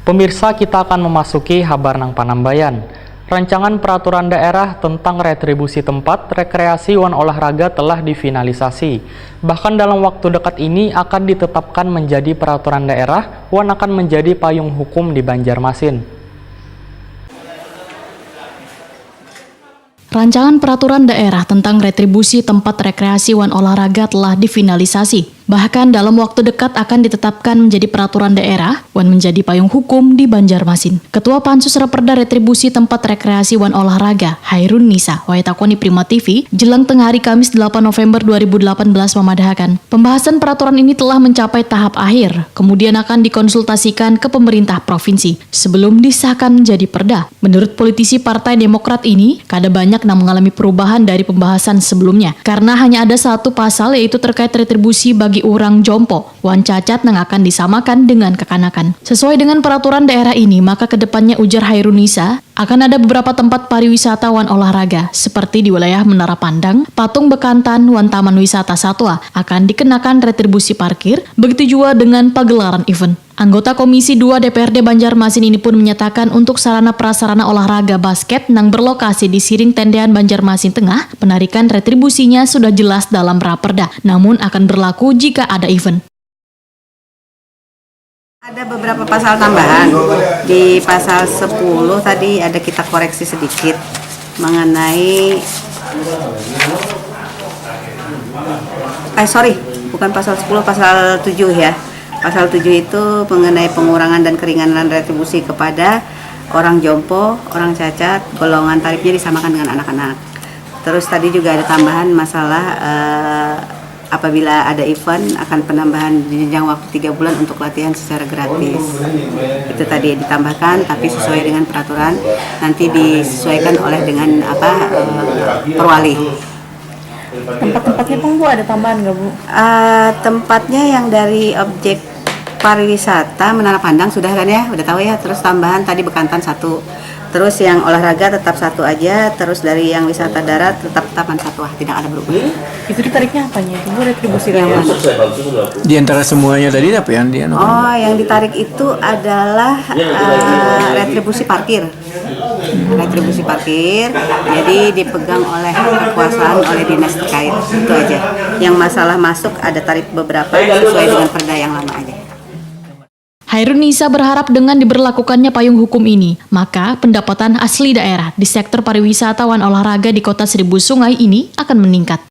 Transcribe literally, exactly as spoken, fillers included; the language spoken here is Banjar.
Pemirsa, kita akan memasuki habar nang panambayan. Rancangan peraturan daerah tentang retribusi tempat rekreasi wan olahraga telah difinalisasi. Bahkan dalam waktu dekat ini akan ditetapkan menjadi peraturan daerah wan akan menjadi payung hukum di Banjarmasin. Rancangan peraturan daerah tentang retribusi tempat rekreasi wan olahraga telah difinalisasi. Bahkan dalam waktu dekat akan ditetapkan menjadi peraturan daerah wan menjadi payung hukum di Banjarmasin. Ketua Pansus Raperda Retribusi Tempat Rekreasi wan Olahraga, Hairun Nisa, wayah takuni Prima T V, jelang tengah hari Kamis delapan November dua ribu delapan belas memadahkan, pembahasan peraturan ini telah mencapai tahap akhir, kemudian akan dikonsultasikan ke pemerintah provinsi sebelum disahkan menjadi perda. Menurut politisi Partai Demokrat ini, kada banyak nang mengalami perubahan dari pembahasan sebelumnya, karena hanya ada satu pasal, yaitu terkait retribusi bagi urang jompo wan cacat nang akan disamakan dengan kakanakan. Sesuai dengan peraturan daerah ini, maka kedepannya, ujar Hairunisa, akan ada beberapa tempat pariwisata wan olahraga, seperti di wilayah Menara Pandang, Patung Bekantan, wan Taman Wisata Satwa akan dikenakan retribusi parkir, begitu jua dengan pagelaran event. Anggota Komisi dua D P R D Banjarmasin ini pun menyatakan untuk sarana prasarana olahraga basket nang berlokasi di Siring Tendean Banjarmasin Tengah, penarikan retribusinya sudah jelas dalam raperda, namun akan berlaku jika ada event. Ada beberapa pasal tambahan. Di pasal sepuluh tadi ada kita koreksi sedikit mengenai, eh, sorry, bukan pasal sepuluh, pasal tujuh ya. Pasal tujuh itu mengenai pengurangan dan keringanan retribusi kepada orang jompo, orang cacat, golongan tarifnya disamakan dengan anak-anak. Terus tadi juga ada tambahan masalah, eh, apabila ada event akan penambahan jenjang waktu tiga bulan untuk latihan secara gratis. Itu tadi ditambahkan, tapi sesuai dengan peraturan, nanti disesuaikan oleh dengan apa, eh, perwali. Tempat-tempatnya pun, Bu, ada tambahan nggak, Bu? Eh, tempatnya yang dari objek pariwisata Menara Pandang sudah kan ya, udah tahu ya. Terus tambahan tadi Bekantan satu. Terus yang olahraga tetap satu aja. Terus dari yang wisata darat tetap Taman Satwa, tidak ada berubah. Itu ditariknya apanya itu, Bu, retribusi? Yang mana? Di antara semuanya tadi apa yang dia? Oh, yang ditarik itu adalah, eh, retribusi parkir. Retribusi parkir, jadi dipegang oleh kekuasaan, oleh dinas terkait, itu aja. Yang masalah masuk ada tarif beberapa sesuai dengan perda yang lama aja. Hairunisa berharap dengan diberlakukannya payung hukum ini, maka pendapatan asli daerah di sektor pariwisata wan olahraga di Kota Seribu Sungai ini akan meningkat.